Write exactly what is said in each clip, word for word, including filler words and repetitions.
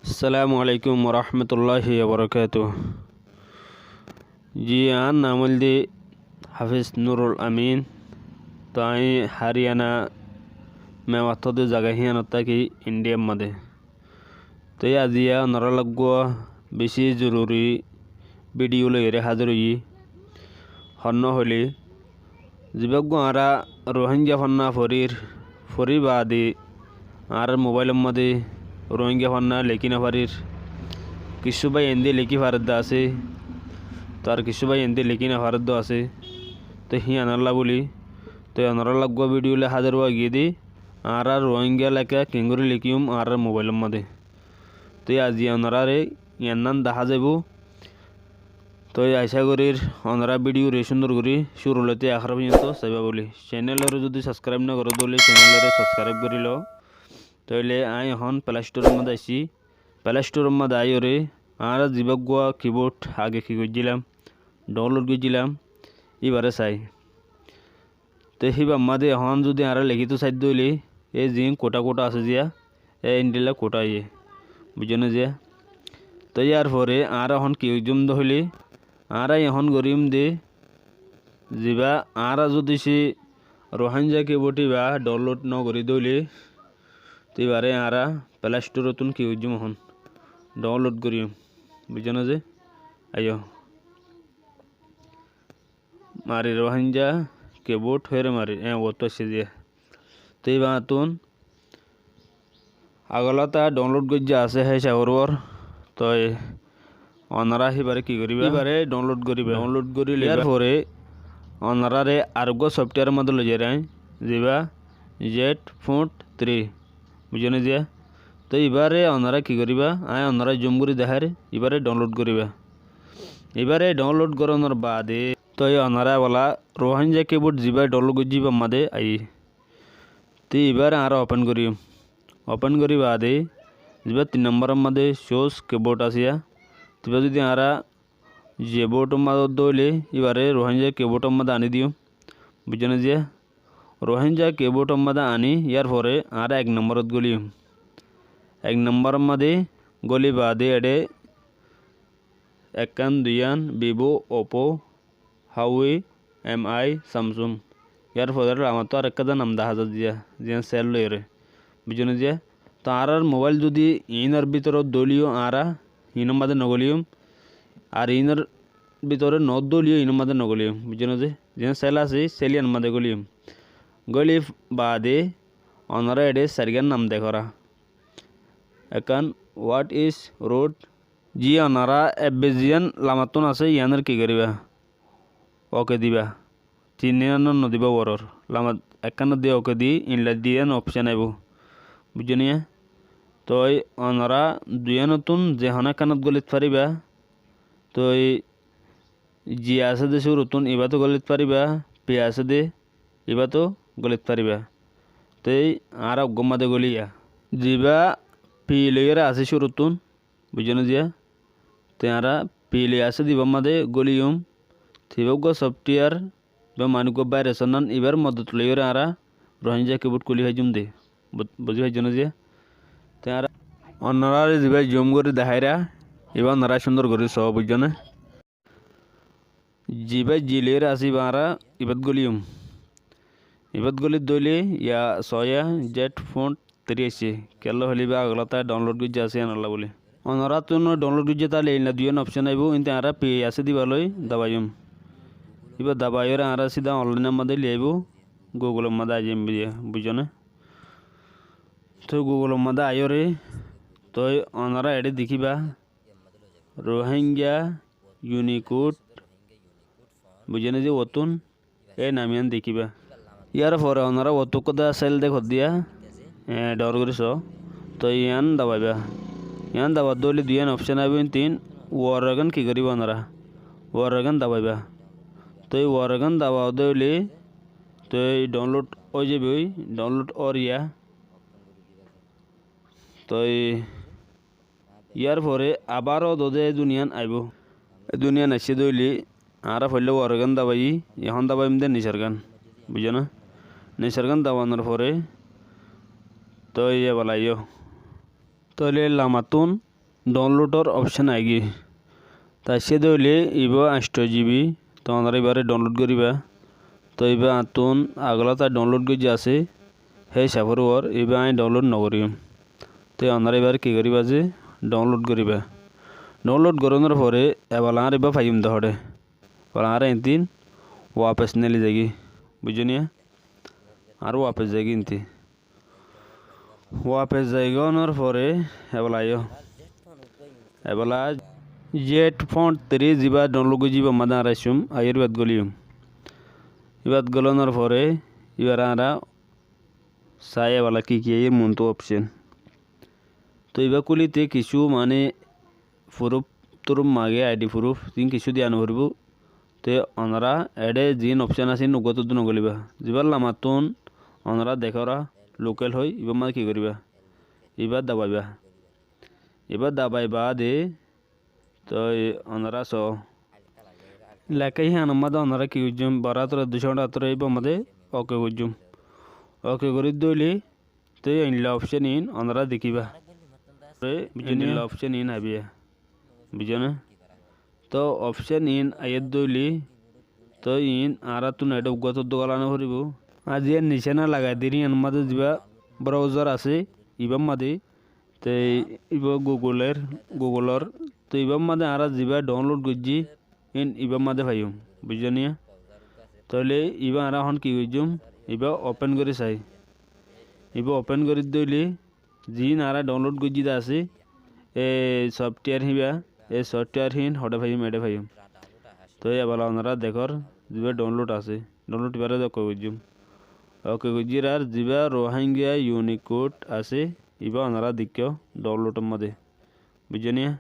Assalamu alaikum warahmatulláhi wabarakátuhu. Ji, añár nam óilde Háfez Nurul Amin. Toi añí Hariyana Mewat hoó de zaga híyanot táki, Indiyar mazé. Toi aziya onorár laggúa bicí zoruri bídiyo loiyóre házir óiyi. Honnúa hoilé, zibá uggúa añára Ruáingga fonná forír, forí baade añárár mobáilor mazé Ruáingga fonná lekí nofarír. Kissú báiyaindé lekí faredde asé, tar kissú báiyaindé lekí nofaredde asé. Toi híyanolla bóli, toi onorár laggúa bídiyo loi házir ówa giyé dé, añára Ruáingga leká keéngorí lekíyum añárár mobáilor mazé. Toi aziya onoráre yián dahá zaibou. Toi acá gorír onorá bídiyoré cúndor gorí cúru lóti ahér foijjonto saibá bóli. Céneloré zudi sabskráib nogoró dé óile céneloré sabskráib gorí lo. Tóile añí ehón Play Store or mazé aiccí. Play Store or mazé aiyóre añára zibá uggúa kibód age ki goijjílam, download goijjílam, íbaré sai. Te híbar mazé ehón zudi añára lekíto saidde óile, e ziín kuthá kuthá asé ziya, e endilla kuthá óiye, buijjó né ziya. Te yárfore añára ehón ki goijjúm dé hoilé, añára ehón goríyum dé, zibá añára zudi cí Ruáingga kibód íba download nógorí dé óile, te íbaré añára Play Store ottún ki goijjúm ehón, download goríyum, buijjó né ziya. Aiyó. Mari Ruáingga kibód hoiyóre mari, eñ, uottú aiccé ziya. Te íbattún agolata download goijjá asé hé cagorúor. Toi onorá híbaré ki goríba? Híbaré download goríba. Download gorí loiba. Yárfore onoráre areggúa software mazé loi zaiyum, zibá Z Font three. Buijjó né ziya? Toi íbaré onorá ki goríba? Añí onoráre zoom gorí deháir, íbaré download goríba. Íbaré download gorónor baade, toi onorá ebolla Ruáingga kibód zibá download goijjí íbar mazé aiyí. Te íbaré añára open goríyum. Open gorí baade, zibá tin nombóror mazé choose kibód asé, te íba zudi añára Gboard or mazé dóile íbaré Ruáingga kibód or mazé aní diyum. Buijjó né ziya? Ruáingga kibód or mazé aní yárfore añára ek nombórot góliyum. Ek nombóror mazé góli baade eçé ekkán, duiyán, Vivo, Oppo, Huawei, M I, Samsung. Yárfore lamattú arekká de nam dahá zar ziya, ziyán sel loiyóre. Buijjó né ziya? Toi añárár mobáil zudi iínor bútore dóileyó añára iínor mazé nogóliyum. Ar iínor bútore nodóileyó iínor mazé nogóliyum. Buijjó né ziya? Ziyán sel asé, sel yíanor mazé góliyum. Góli baade onorá eçé sairgán nam dekóra. Ekkán what is root? Ji, onorá ebbe ziyán lamattún asé, yíanor ki goríba? Oke diba. Tin yíanor nodibá uoror. Lamat ekkánor de oke di, inla diyán option aibó. Buijjó niya? Toi onorá duiyánottún ze honó ekkánot gólit faribá. Toi ji asé de cúruttún ibáto gólit faribá, pi asé de ibáto gólit faribá. Toi añára uggúa mazé góliya. Zibá pi loiyóre asé cúruttún, buijjó né ziya? Te añára pi loi asé de ibár mazé góliyum. Te ibá uggúa software, ibá mani uggúa virus or nam, ibár modot loiyóre añára Ruáingga kibód kúli faijjúm de. Bu-, buzí faijjó né ziya? Te añára onoráre zibá zoom gorí deháir, ibá onorá cúndor gorí soó, buijjó né? Zibá ji loiyóre asé ibá añára ibát góliyum. Ibát góli dóile ya soóya Z Font three aiccé. Kiyólla hoilé ibá agolata download goijjá asé yíanolla bóli. Onoráttuno download goijjá táile inla duiyán option aibó, ínte añára pi asé de ibá loi dabaiyum. Ibá dabaiyóre añára sída online or mazé loi aibó, Google or mazé aiyum buli, buijjó né? Toi Google or mazé aiyóre, toi onorá eçé dekíba, Rohingya Unicode, buijjó né ziya, uottún e nam yián dekíba. Yárfore onorá uottú kúda sel dekór diya, e, dhoóñr gorí soó. Toi yián dabaiba. Yián dabar dóile duiyán option aibó, íntin uorgán ki goríba onorá? Uorgán dabaiba. Toi uorgán dabar dóile toi download ói zaibói, download ór ya. Toi yárfore abáro dode e duniyan aibó. E duniyan aiccé dóile añára foillá uorgán dabaiyí, ehón dabaiyum de nisorgán. Buijjó né? Nisorgán dabanor fore toi ebala aiyó. Tóile e lamattún downloador option aigiyói. Te aiccé dé óile ibá añctho GB. Te onorá ibáre download goríba. Te ibá añttún agolóta download goijjé asé, hé hísafor uore ibá aññí download nogoríyum. Te onorá ibáre ki goríba ze download goríba. Download gorónor fore ebala añára ibá faiyum dé hoçé. Ebala añára intín wapes neeli zaigí. Buijjó niya? Añára wapes zaigí intín. Wapes zaigónor fore ebala aiyó. Ebala Z font three zibá download goijjí ibár máze añára aiccúm, aiyór ibát goliyum. Ibát golónor fore ibáre añára sai ebala ki ki aiyér muúntu option. Te ibá kúlite kissú mane proof toruf mage, ID proof, tin kissú diya noforibó. Te onorá eçé ziín option asé, iín uggúa toddu nogolíba. Zibár lamattún onorá dekóra local hoói, ibár máze ki goríba? Ibá dabaiba. Ibá dabai baade toi onorá soó. Leká híyanor máze onorá ki goijjúm? Baratore ducó añctho ibár máze OK goijjúm. OK gorí dóile toi endilla option iín onorá dekíba. Buijjó né? Endilla option iín aibói. Buijjó né? Te option iín aiyér dóile, te iín añárattún eçé uggúa toddu gola noforibó. Aññí ziyán nicána lagai dir, yíanor máze zibá browser asé, ibár máze, te ibá Google-or, Google-or, te ibár máze añára zibá download goijjí, iín ibár máze faiyum, buijjó niya? Tóile ibá añára ehón ki goijjúm, ibá open gorí sai. Ibá open gorí dóile, ziín añára download goijjí de asé, e software híba, e software hín hoçé faiyum, eçé faiyum. Toi ebala onorá dekór zibá download asé, download ibáre OK goijjúm. OK goijjír ar zibá Rohingya Unicode asé, ibá onorá deikkó download or máze. Buijjó niya?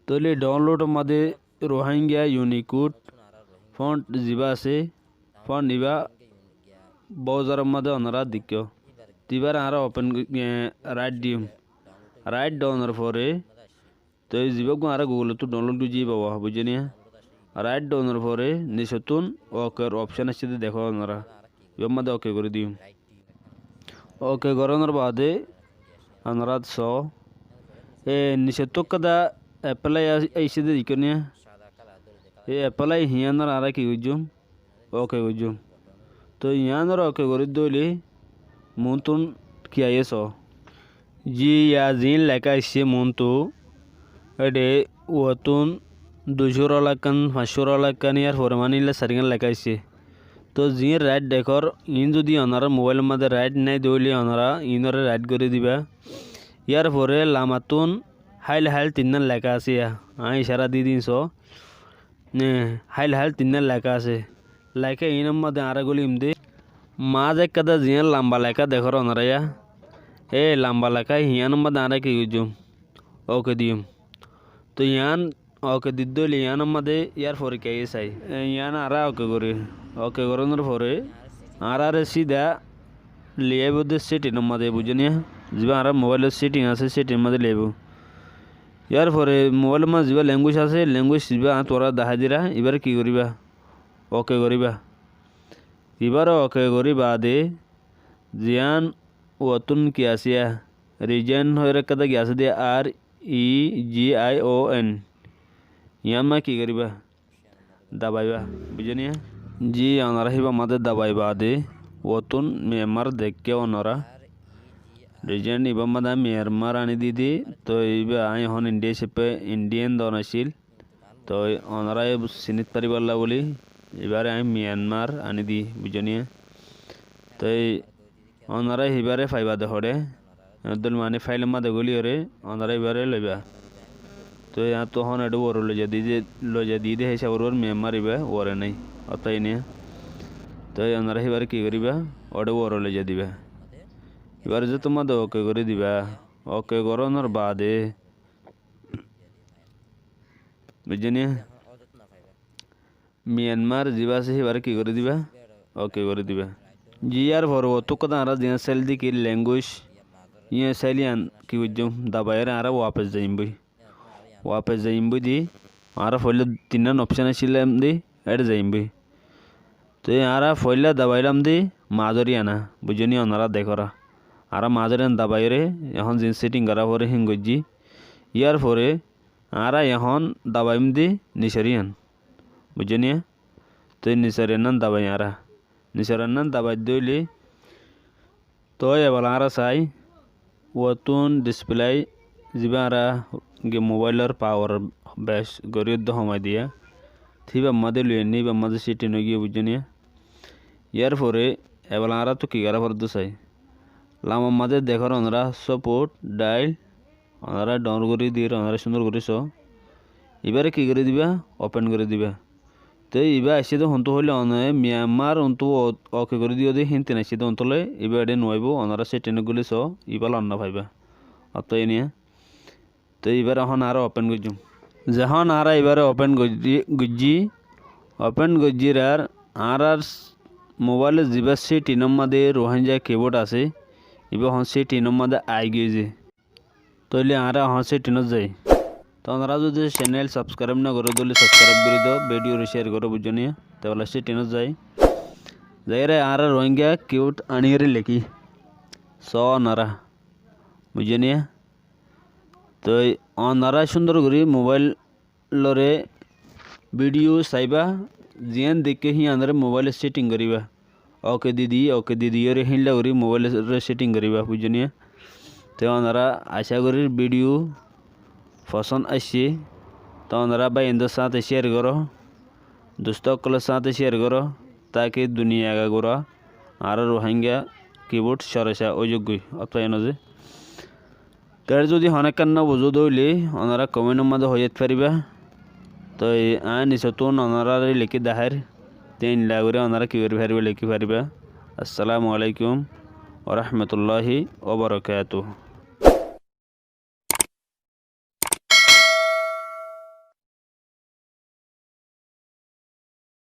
Tóile download or máze Rohingya Unicode font zibá asé, font ibá browser or máze onorá deikkó. Te ibáre añára open, e, right diyum. Right donor fore, toi zibá uggúa añára Google ottu download goijjí ibá, buijjó niya? Right donor fore nisottún OK or option aiccé dé dekó onorá. Ibár máze OK gorí diyum. OK gorónor baade onorá soó. E nisottú ekkán apply ai-, aiccé dé deikkó niya? E apply híyanor añára ki goijjúm? OK goijjúm. Toi yíanor OK gorí dóile muúntun ki aiyé soó. Ji, yá ziín leká aiccé muúntu, éçe uottún duicór ola ekkán, fañscór ola ekkán, yárfore mani ílla sairgán leká aiccé. Toi ziín right dekór, iín zudi onorár mobáilor máze right nái dóile onorá iínoré right gorí diba. Yárfore lamattún háil háil tinnán leká asé yá, aññí icára di diín soó. Ne, háil háil tinnán leká asé. Leká iínor máze añára góliyum dé. Maáze ekkáda ziyán lamba leká dekór onorá yá. Hé lamba leká híyanor máze añára ki goijjúm? OK diyum. Toi yián OK di dóile yiánor máze yárfore ki aiyé sai. E, yián añára OK gorí. OK gorónor fore añáráre sída loi aibó dé setting or máze, buijjó niya? Zibá añárár mobáilor setting asé, setting or máze loi aibó. Yárfore mobáilor máze zibá language asé, language zibá aññí tuáñráre dahái diyum, ibáre ki goríba? OK goríba. Ibáre OK gorí baade ziyán uottún ki asé yá, region hoiyóre ekkáda ki asé dé, R E G I O N. Yián máze ki goríba? Dabaiba, buijjó niya? Ji, onorá híba máze dabai baade uottún Myanmar deikké onorá. Region ibá máze aññí Myanmar aní di dé, toi ibá aññí ehón India hísafe Indian don accíl. Toi onorá e sinít faribálla bóli ibáre aññí Myanmar aní di, buijjó niya? Toi onorá híbaré faiba de hoçé. Eddúl mani fáilor máze góliyóre onorá ibáre loiba. Toi añáttu ehón eçé uore loizai di dé, loizai di dé hísafe uore Myanmar ibá uore nái. Ótoi niya? Toi onorá híbaré ki goríba? Eçé uore loizai diba. Ibáre zottót máze OK gorí diba. OK gorónor baade, buijjó niya? Myanmar zibá asé híbaré ki gorí diba? OK gorí diba. Ji, yárfore uottú ekkán añára ziyán sail dé ki language, yían sail yián ki goijjúm, dabaiyóre añára wapes zaiyum bói. Wapes zaiyum bói di, añára foóila tinnán option accíl dé, éçe zaiyum bói. Toi añára foóila dabailam dé mazor yián, buijjó niya? Onorá dekóra. Añára mazor yián dabaiyóre, ehón zin setting gorá foré hín goijjí. Yárfore añára ehón dabaiyúm de nisor yían. Buijjó niya? Toi nisor yían dabai añára. Nisor yían dabai dóile toi ebala añára sai, uottún display zibá añára ge mobáilor pawar bec gorí uddá homai diya. Te íbar mazé loi ainné, íbar mazé setting óigiyoi, buijjó niya? Yárfore ebala añára tó ki gorá foredde sai. Lamar mazé dekór onora support dial, onora dhoóñr gorí dir, onora cúndor gorí soó. Ibáre ki gorí diba? Open gorí diba. Te ibá aiccé dé hontú hoilé one Myanmar untú o-, OK gorí diyó dé, híntin aiccé dé untú loi, ibá eçé nuaibóu, onora setting ot guli soó, ibá lonnafaiba. Ottó eniya. Te ibáre ehón añára open goijjúm. Zehón añára ibáre open goijjí, goijjí, open goijjírar añárar mobáilot zibá setting or mazé Rohingya keyboard asé, ibá ehón setting or mazé aigiyói zé. Tóile añára ehón setting ot zai. Te onora zodi channel subscribe no goró dóile subscribe gorí do, video re share goró, buijjó niya? Te ebala setting ot zai. Zaiyóre añára Rohingya keyboard aníyore lekí soó onora, buijjó niya? Toi onora cúndor gorí mobáil lore video saibá, ziyán deikké híyanore mobáilor setting goríba. OK didi, OK didiyóre hílla gorí mobáilore setting goríba, buijjó niya? Te onora acá gorír video fosón aiccé, te onora báiyaindór sáñte share goró, dustó ókkolór sáñte share goró, táki duniya agagura añára Rohingya keyboard córaca ói zoggói, ótfaiya no zé. Te ar zodi honó ekkán no buzó dé óile, onora comment or mazé hoiyat faribá. Toi aññí nisottún onorare lekí deháir, te endilla gorí onora ki gorí faribá, lekí faribá. Assalamu alaikum wa rahmatullahi wa barakatuhu.